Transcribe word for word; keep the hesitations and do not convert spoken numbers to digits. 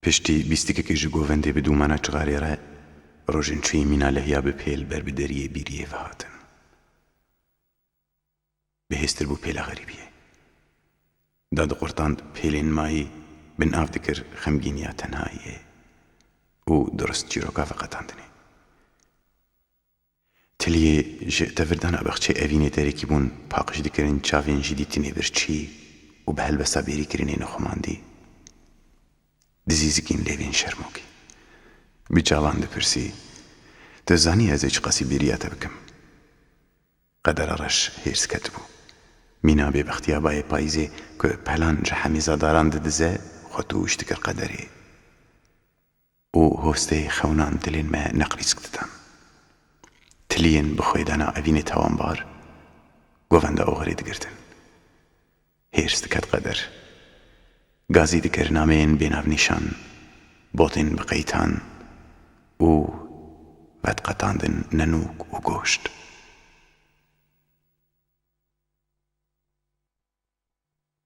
Piştî bîstikekê ji govendê bi dûmana çixarê re, rojên çûyî mîna lehiya bi pêl ber bi deriyê bîriyê ve hatin. Bihêztir bû pêla xerîbiyê. Dadiqurtand pêlên mayî, bi nav dikir xemgîniya tenhayiyê û durust çîroka veqetandinê. Tiliyê ji tevirdana bexçê evînê terekî bûn, paqij dikirin çavên ji dîtinê birçî û bi helbesta bêrîkirinê nexumandî. Dizîzikîn lêvên şermokî. Bi çavan dipirsî, "Tu zanî ez ê çiqasî bêriya te bikim?" Qedera reş hêrs ketibû. Mîna bêbextiya bayê payîzê ku pelan ji hemîza daran didize, xwe tûş dikir qederê. Û hosteyê xewnan dilên me neqrîsk didan. Tiliyên bi xwêdana evînê tawanbar govenda oxirê digirtin. Hêrs diket qeder. Gazî dikir nameyên bênavnîşan, botên bi qeytan û vediqetandin nenûk û goşt.